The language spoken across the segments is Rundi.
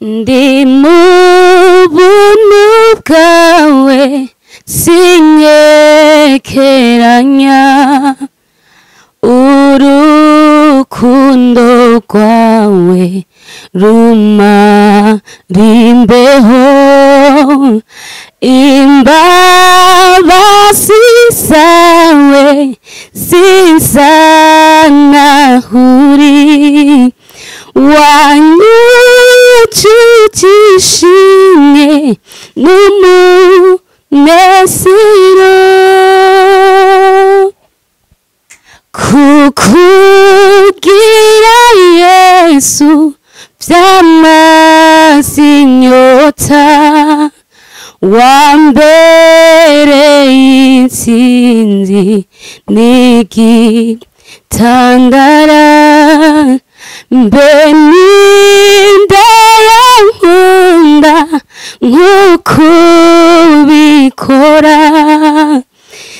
Ndi mu buntu bwawe, sinkekeranya urukundo rwawe rumara imbeho, imbabazi zawe zinsanahuri, wanyujuje n'umunezero. Kukugira Yesu byamaze inyota, wambereye intsinzi n'igitandara, mbe ninde yankunda nk'uko ubikora?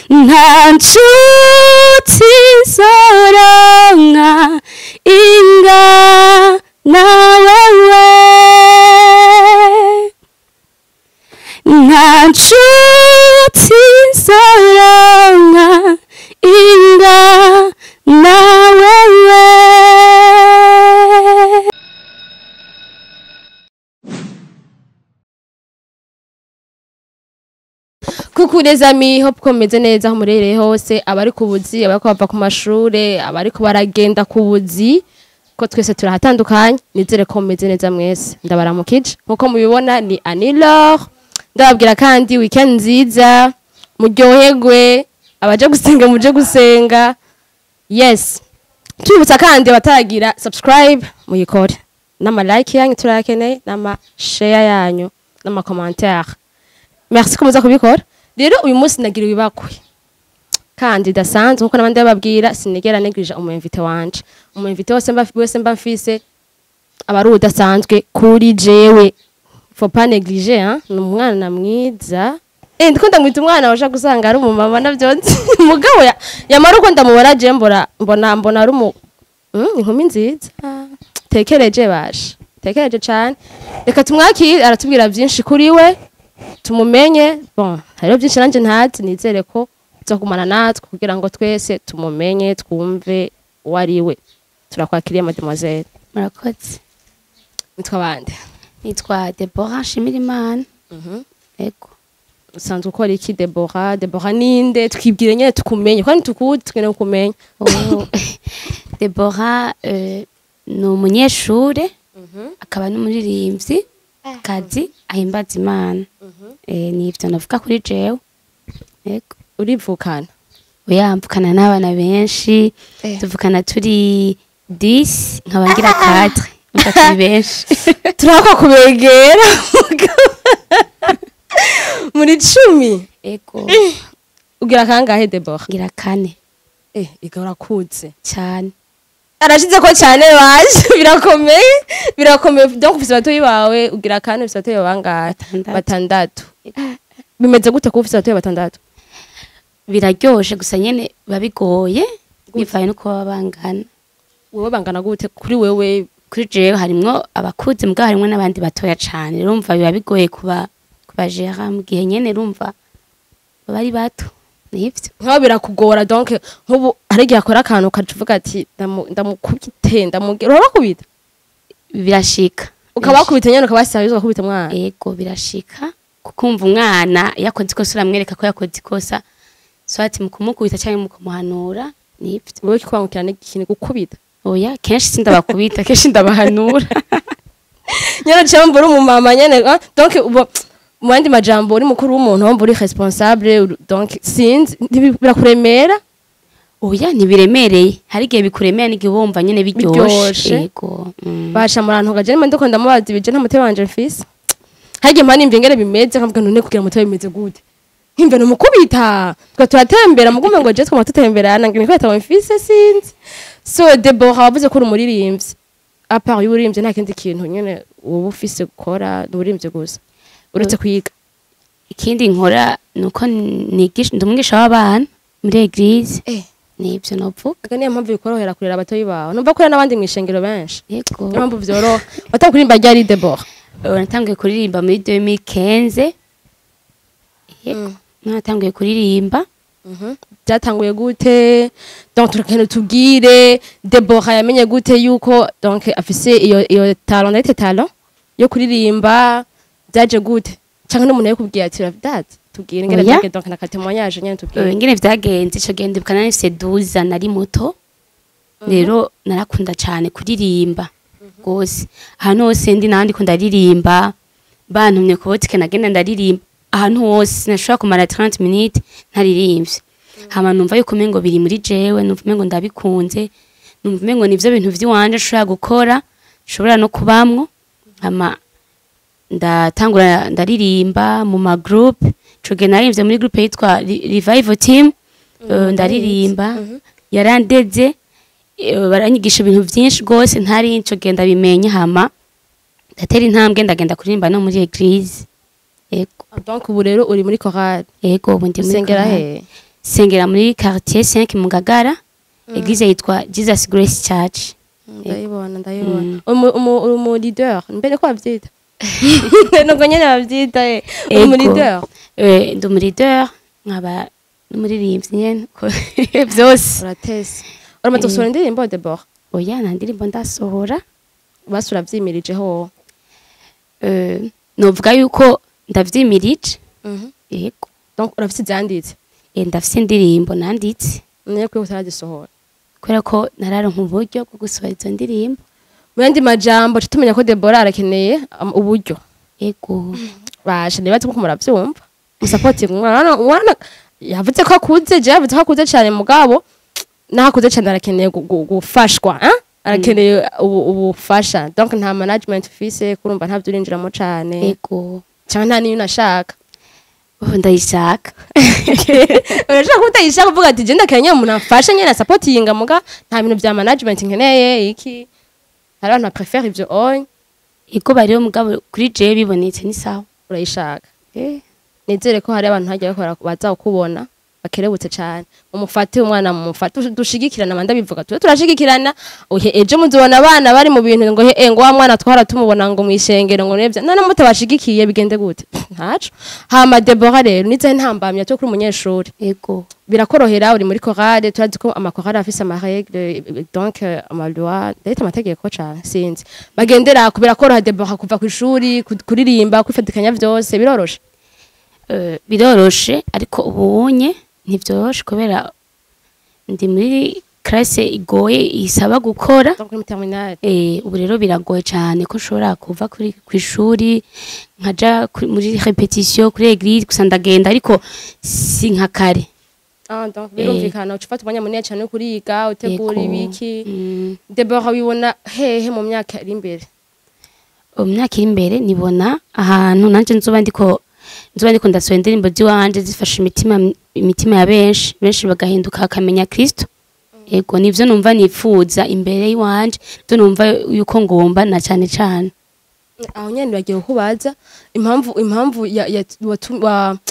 Nta nshuti zoronka ingana wewe, nta nshuti zoronka ingana wewe. Coucou les amis, hope ko meze neza aho murereye hose, abari ku buzi, abariko bava ku mashure, abariko baragenda ku buzi, ko twese turahatandukanye, nizere ko meze neza mwese. Ndabaramukije. Nkuko mubibona ni Anilor. Ndababwira kandi weekend nziza, muryoherwe, abaje gusenga muje gusenga. Yes. Tubibutsa kandi abataragira subscribe muyikore. N'ama like yanyu turayakeneye, n'ama share yanyu, n'ama commentaire. Merci ko muza kubikora. Rero uyu munsi nagira ibibakwe kandi dasanzwe, nkuko nabandi bababwira, sinigera negirija umu invité wanje. Umu invité wose mba wese mba mfise aba ari udasanzwe kuri jewe. Faut pas négliger, hein, ni umwana mwiza. Ndiko ndamwita umwana, waje gusanga ari umumama navyo nzi. Mugabo yamara uko ndamubona je mbora mbona ari umu inkumi nziza. Tekereje basha. Tekereje cyane. Reka tumwakire, aratubwira byinshi kuri we, tumumenye. Bon, hariho byinshi nanje ntazi, nizere ko tuzogumana natwe kugira ngo twese tumumenye, twumve uwo ari we. Turakwakiriye mademoiselle. Murakoze. Nitwa bande? Nitwa Deborah Nshimirimana. Ego. Usanzwe ukora iki Deborah? Deborah ninde? Twibwire nyene tukumenye, kandi tukuzi tukeneye kumenya. Oh. Deborah ni umunyeshure, akaba n'umuririmbyi kazi ahimbaza Imana. Ni ivyo navuga kuri jewe. Ego. Urivukana? Oya, mvukana n'abana benshi. Tuvukana turi 10, nkaba ngira 4. Umva turi benshi. Turako kubegera. Muri 10. Ego. Ugira kangahe Deborah? Ngira 4. Iga urakuze cyane. Arashize ko cyane baje, birakomeye, birakomeye. Donc ufise abatoyi bawe, ugira 4, ufise abatoyi bangahe? Batandatu. Bimeze gute kuba ufise abatoyi batandatu? Biraryoshe, gusa nyene babigoye bivaye nuko baba bangana. Wewe bangana gute kuri wewe? Kuri jewe harimwo abakuze, mbwa harimwo n'abandi batoya cane. Urumva biba bigoye kuba kubajera mu gihe nyene urumva baba ari bato. Nivyo. Nkaho birakugora, donc nkubu hari igihe akora akantu ukavuga ati ndamukubite, ndamugera. Urabakubita? Birashika. Ukabakubita nyene, ukabasaba ukakubita mwana. Ego, birashika. Kukumva umwana yakoze ikosa uramwereka ko yakoze ikosa, so ati mukumukubita cyangwa mukumuhanura, nivyo. Wewe kikwangukira n'ikintu gukubita? Oya, kenshi sindabakubita, kenshi ndabahanura. Nyene cyangwa uri umumama nyene, donc ubo mu yandi majambo uri mukuru w'umuntu, wumva uri responsable, donc sinzi birakuremera? Oya, ntibiremereye. Hari igihe bikuremera n'igihe wumva nyene biryoshe. Yego. Basha murantuka je ndiko ndamubaza ibije nta mutwe wanje mfise. Hari igihe mpana imve ngere bimeze nkavuga none kugira mutwe bimeze gute? Nkimve numukubita. Twa turatembera mugume ngo je twama tutemberana ngi niko mfise sinzi. So Deborah wavuze ko uri umuririmbyi. À part y'uririmbyi nta kindi kintu nyene uba ufise gukora, n'uririmbyi gusa. Uretse kwiga. Ikindi nkora nuko nigisha, ndumwigisha w'abana muri église. Nibyo novuga. Niyo mpamvu bikorohera kurera abatoyi bawe. Numva kurera n'abandi mwishengero benshi. Yego. Niyo mpamvu vyoroha. Watanguye kuririmba ryari Deborah? Natanguye kuririmba muri 2015. Yego, natanguye kuririmba. Byatanguye gute? Donc turakeneye tubwire Deborah yamenye gute yuko donc afise iyo talent, ndayite talent yo kuririmba. Byaje gute? Canke n'umuntu yakubwiye ati uravydazi? Tubwire ingene Oya. vyagenze, donc na ka témoignage nyene tubwire. Ingene vyagenze ico gihe, ndibuka nari mfise 12, nari muto. Rero narakunda cane kuririmba gose. Ahantu hose ndi nandi ko ndaririmba, bantumye ku botike nagenda ndaririmba. Ahantu hose nashobora kumara 30 minutes ntaririmbye. Hama numva yuko umengo biri muri jewe, numva umengo ndabikunze, numva umengo nivyo bintu vy'iwanje nshobora gukora, nshobora no kubamwo. Hama ndatangura ndaririmba mu ma groupe. Ico gihe naririmbye muri groupe yitwa Revival Team. Ndaririmba, yarandeze, baranyigisha ibintu vyinshi gose ntari ico gihe ndabimenya. Hama ndatera intambwe, ndagenda kuririmba no muri église. Yego. Donc ubu rero uri muri chorale? Yego, ubu ndi muri Usengera chorale. he? Sengera muri quartier 5 mu Ngagara. Église yitwa Jesus Grace Church. Ndayibona, ndayibona. Umu leader mbere ko bavyita, nubwo nyene bavyita, umu Ego. leader? Ndi umu leader, nkaba n'umuririmbyi nyene byose. Uratese, uramaze gusohora indirimbo, Deborah? Oya, nta ndirimbo ndasohora. Basi uravyimirije ho? Novuga yuko ndavyimirije, yego. Donc urafise ivyanditse? Ndafise indirimbo nanditse. Niyo kwiye utaragisohora? Kubera ko nararonka uburyo bwo gusohora izo ndirimbo. Mu yandi majambo ca tumenya ko Deborah arakeneye uburyo. Yego. Basha nibaze ko muravyumva, musapotinga umwana. Umwana yavuze ko akuze, je yavuze ko akuze cyane, mugabo naho akuze cyane arakeneye gufashwa, hein? Arakeneye ubufasha. Donc nta management ufise, kurumva ntabyo urinjiramo cane? Yego. Cyangwa nta niyo unashaka? Ubu ndayishaka. Urashaka kuba utayishaka, uvuga ati je ndakeneye umuntu amfashe nyene asapotinga, muga nta bintu vya management nkeneye iki. Hari abantu baprefera ivyo onye. Yego, bariho, mugabo kuri jewe bibonetse ni sawa. Urayishaka. Nizere ko hari abantu hagiye bakora baza kukubona bakerebutse cyane, mumufate umwana, mumufate, dushigikirana. Manda bivuga tube turashigikirana. Ohe, ejo muzobona abana bari mu bintu ngo he ngo wa mwana twara tumubona ngo mwishengero ngo nebya none mutabashigikiye bigende gute? Ntaco. Hama Deborah rero, nize ntambamya cyo kuri umunyeshuri? Yego. Birakorohera uri muri chorale? Turazi ko amakorale afise ama règles, donc ama lois, ndahita amategeko cane sinzi bagendera ku. Birakoroha Deborah kuva ku ishuri kuririmba, kwifatikanya vyose biroroshe? Biroroshe, ariko ubunye ntivyoroshe kubera ndi muri classe igoye isaba gukora. Donc muri terminale? Ubu rero biragoye cyane ko nshobora kuva kuri kw'ishuri nkaja muri répétition kuri église. Gusa ndagenda, ariko si nka kare. Ah, donc birumvikana uca ufata umwanya munini cyane wo kuriga, utegura Yego. ibiki. Deborah wibona hehe mu myaka iri imbere? Mu myaka iri imbere nibona ahantu nanje nzoba ndiko ndasohora indirimbo ziwanje zifasha imitima ya benshi, benshi bagahinduka bakamenya Kristo. Yego, nivyo numva nipfuza imbere y'iwanje, ivyo numva yuko ngomba na cane cane. Aho nyene bagiye kukubaza impamvu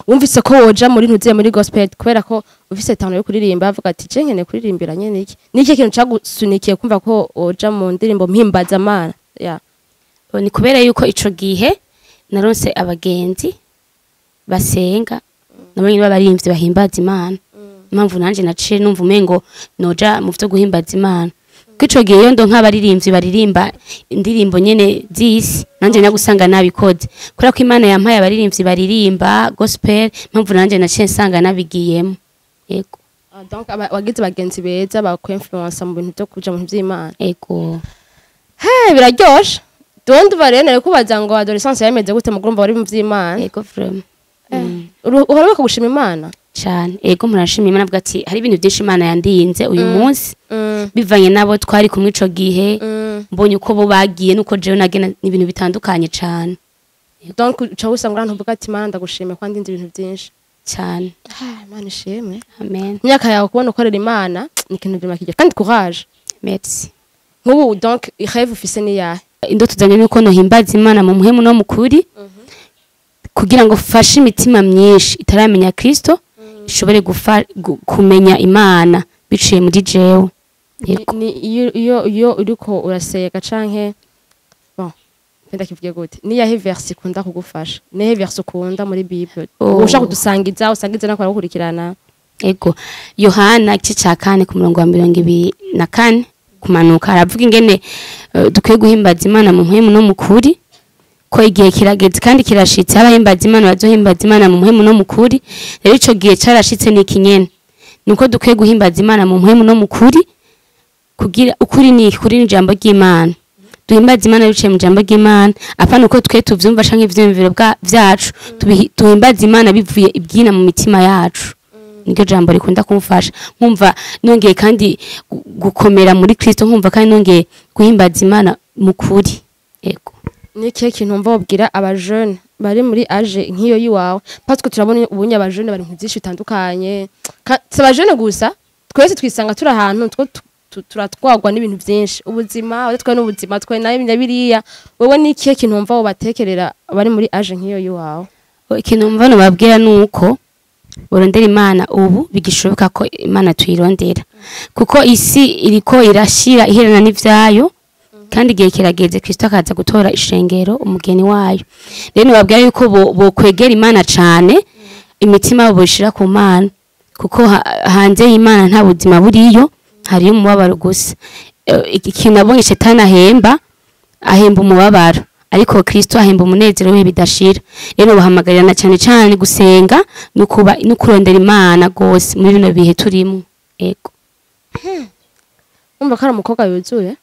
wumvise ko woja muri ntuziye muri gospel, kubera ko ufise talent yo kuririmba, avuga ati je nkeneye kuririmbira nyene iki niki kintu cagusunikiye kumva ko woja mu ndirimbo mpimbazamana ya? Ni kubera yuko ico gihe naronse abagenzi basenga, nabo nyene b'abarimvyi bahimbaza Imana. Impamvu nanje naciye numva umengo noja mu vyo guhimbaza Imana, kuko ico gihe iyo ndonka abaririmbyi baririmba indirimbo nyene z'isi, nanje nagusanga nabikoze. Kubera ko Imana yampaye abaririmbyi baririmba gospel, impamvu nanje naciye nsanga nabigiyemo. Yego. Ah, donc wagize bagenzi beza bakwinfluence mu bintu byo kuja mu bintu vy'Imana? Yego. He, biraryoshe. Ndumva rero nari kubaza ngo adolescence yameze gute mu kurumva wari mu vy'Imana. Yego, vraiment. Uhora gushima Imana? Cane, ego, murashima Imana, avuga ati hari ibintu byinshi Imana yandinze uyu munsi, bivanye n'abo twari kumwe ico gihe. Mbonye uko bo bagiye nuko jewe nagena, ni ibintu bitandukanye cane. Donc uca usanga urantu uvuga ati Imana ndagushimiye ko wandinze ibintu byinshi. Cane. Ah, Imana ishimwe. Amen. Imyaka yawe kubona ukorera Imana ni ikintu vraiment kijya kandi courage. Merci. Nk'ubu donc rêve ufise ni yahe? Indoto zanje nuko nohimbaza Imana mu muhemu no mukuri, kugira ngo fashe imitima myinshi itaramenya Kristo ishobore kumenya Imana biciye muri jewe. Yego. Ni iyo uriko urasega canke bon Ndakivuge gute? Niyahe verse ikunda kugufasha? Niyahe verse ukunda muri Bible? Oh. Ushaka kudusangiza, usangize nako baragukurikirana. Ego, Yohana igice ca 4 ku murongo wa 24 kumanuka, aravuga ingene dukwiye guhimbaza Imana mu mpwemu no mu kuri, ko igihe kirageze kandi kirashitse abahimbaza Imana bazohimbaza Imana mu mpwemu no mu kuri. Rero ico gihe carashitse ni ikinyene, nuko dukwiye guhimbaza Imana mu mpwemu no mu kuri, kugira ukuri ni kuri ni ijambo ry'Imana. Duhimbaza Imana biciye mu ijambo ry'Imana, apana uko twe tuvyumva canke ivyiyumviro vyacu, tuhimbaza Imana bivuye ibyina mu mitima yacu. Niryo jambo rikunda kumfasha, nkumva nongeye kandi gukomera muri Kristo, nkumva kandi nongeye guhimbaza Imana mu kuri. Ego. Ni ikihe kintu wumva wobwira abajene bari muri âge nk'iyo yiwawe? Parce que turabona ubunye abajene bari mu byinshi bitandukanye. Si abajene gusa, twese twisanga turi ahantu two turatwagwa n'ibintu byinshi, ubuzima twe n'ubuzima twe nayo na biriya. Wewe ni ikihe kintu wumva wobatekerera bari muri âge nk'iyo yiwawe? Ikintu mva nobabwira nuko borondera Imana ubu bigishoboka ko Imana tuyirondera, kuko isi iriko irashira iherana n'ivyayo, kandi igihe kirageze Kristo akaza gutora ishengero umugeni wayo. Rero nobabwira yuko bokwegera Imana cane, imitima yabo boyishira ku Mana, kuko hanze y'Imana nta buzima buriyo, hariyo umubabaro gusa. Ikintu nabonye, Shetani ahemba umubabaro, ariko Kristo ahemba umunezero we bidashira. Rero bahamagarira na cane cane gusenga no kuba no kurondera Imana gose muri bino bihe turimo. Ego. Umva ko ari umukobwa yuzuye,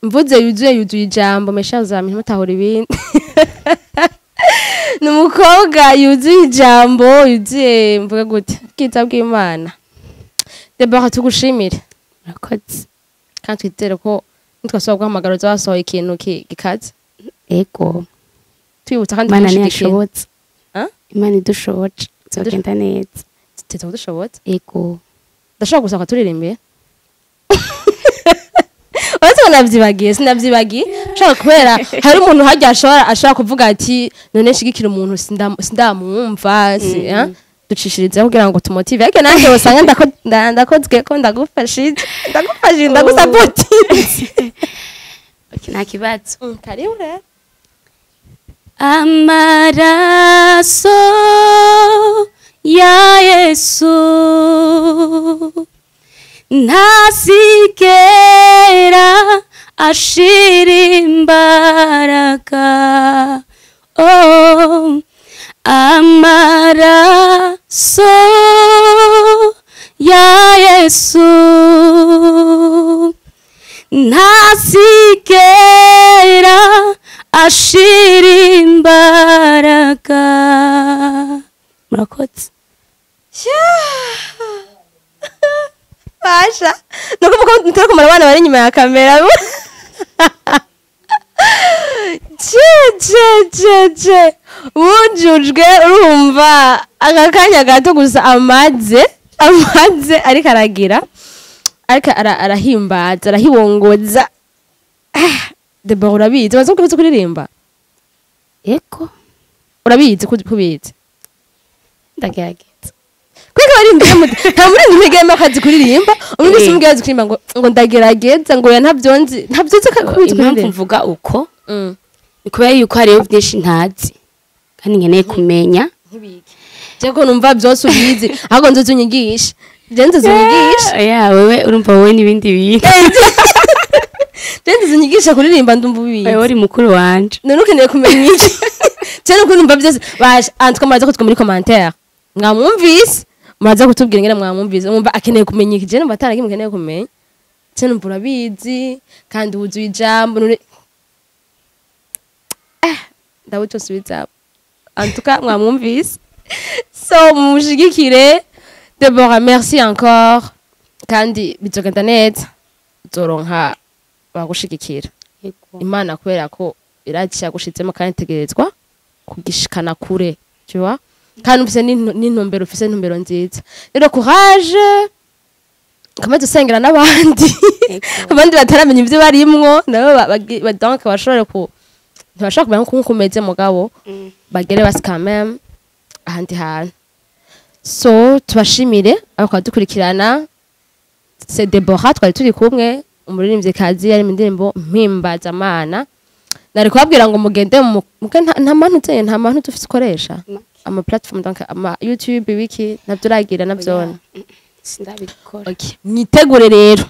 mvuze yuzuye, yuzuye ijambo, mesha zami ntimutahura ibindi. Ni umukobwa yuzuye ijambo, yuzuye, mvuge gute, ubwiza bw'Imana. Deborah, tugushimire. Murakoze. Kandi twizere ko nitwasubira guhamagara uza wasohoye ikintu gikaze. Ego. Twibutsa kandi Imana tugushigikire. ntiyashobotse. Ah? Imana idushoboje nzogenda neza. Tuteze dushobotse. Ego. Ndashobora gusa turirimbire, uretse ko navyibagiye, sinavyibagiye nshobora, kubera hari umuntu harya ashobora kuvuga ati: "None nshigikira umuntu sindamwumva si, eh?" Ducishirizeho kugira ngo tumotive, ariko nanjye usanga ndakozwe ko ndagufashije, ndagusapotinze. Okay, nta kibazo. Karibu rero. Amaraso ya Yesu ntazigera ashira imbaraga, oh, amaraso ya Yesu ntazigera ashira imbaraga. Murakoze. Basha, nuko muko ntari kumara abana bari inyuma ya kamera. Je je je je wujujwe, urumva aka kanya gato gusa amaze ariko aragira, ariko arahimbaza, arahibongoza. Ah, Deborah, urabizi, waza kubizi kuririmba? Ego. Urabizi kubizi? Ndagerageza. Kwega abaririmbyi nta muririmbyi ntigema akazi kuririmba, umuntu wese umubwira azi kuririmba ngo ndagerageza, ngo ya ntabyo nzi, ntabyo nzi kubizi Impamvu kuririmba. mvuga uko ni kubera yuko hariho byinshi ntazi kandi nkeneye kumenya. Je ko numva byose ubizi, ahubwo nzoza unyigishe, je nzoza unyigishe. Ya, wewe urumva wowe n'ibindi bintu. Je nzoza unyigishe kuririmba, ndumva ubizi. Wewe uri mukuru wanje. None ukeneye kumenya iki? Cyane uko numva byose baje antwa, muraza kutwa muri commentaire mwamwumvise, muraza kutubwira ingene mwamwumvise, mwumva akeneye kumenya iki. Je numva atari kimwe ukeneye kumenya, je numva urabizi kandi wuzuye ijambo. None ndabona usubiza. En tout cas mwamwumvise, so mumushigikire. Deborah, merci encore, kandi bizogenda neza, uzoronka bagushigikira. Imana kubera ko iraci yagushizemo kandi itegerezwa kugishikana kure, tu vois, kandi ufise n'intumbero, ufise intumbero nziza. Rero courage, kamaze usengera n'abandi, abandi bataramenya ivyo barimwo nabo donc bashobore ku ntibashobora kumenya nkuko umeze, mugabo bagere basi quand même ahandi hantu. So tubashimire abo dukurikirana. C'est Deborah twari turi kumwe, umuririmvyikazi yari mu ndirimbo Mpimbazamana. Nari kubabwira ngo mugende muke nta mantu uteye, nta mantu tufise ukoresha ama platform, donc ama YouTube, wiki navyo uragira navyona? Sindabikora. Okay. Mwitegure rero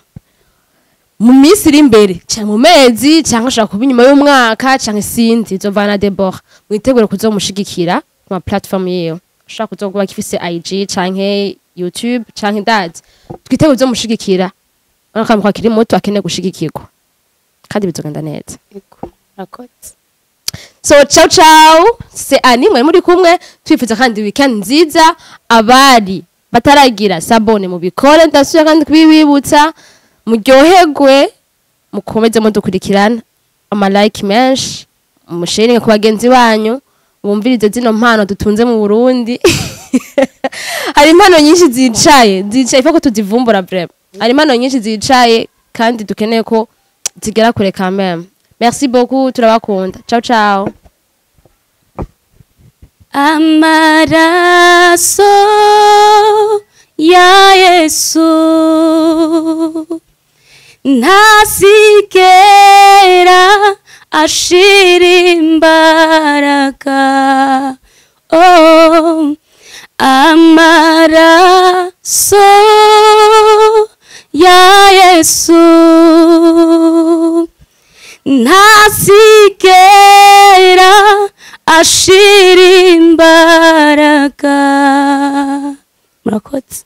mu minsi iri imbere, cyangwa mu mezi, cyangwa ashobora kuba inyuma y'umwaka, cyangwa sinzi, izovana Deborah. Mwitegure kuzomushigikira ku ma platform yiwe, ushobora kuzokuba ifise IG canke YouTube canke ndazi. Twitegure kuzomushigikira, urabona ko akiri muto, akeneye gushigikirwa kandi bizogenda neza. Yego, murakoze. So ciao ciao, c'est Annie mwari muri kumwe. Twifuza kandi weekend nziza. Abari bataragira s'abonner, mu bikore, ndasubira kandi kubibibutsa. Muryoherwe, mukomeze mudukurikirana, ama like menshi, musharinge ku bagenzi banyu, bumvirize zino mpano dutunze mu Burundi. Hari impano nyinshi zicaye, zicaye, ifako tuzivumbura. Vraiment hari impano nyinshi zicaye kandi dukeneye ko zigera kure quand même. Merci beaucoup, turabakunda. Ciao ciao. Amaraso ya Yesu ntazigera ashira imbaraga. Oh, amaraso ya Yesu ntazigera ashira imbaraga. Murakoze.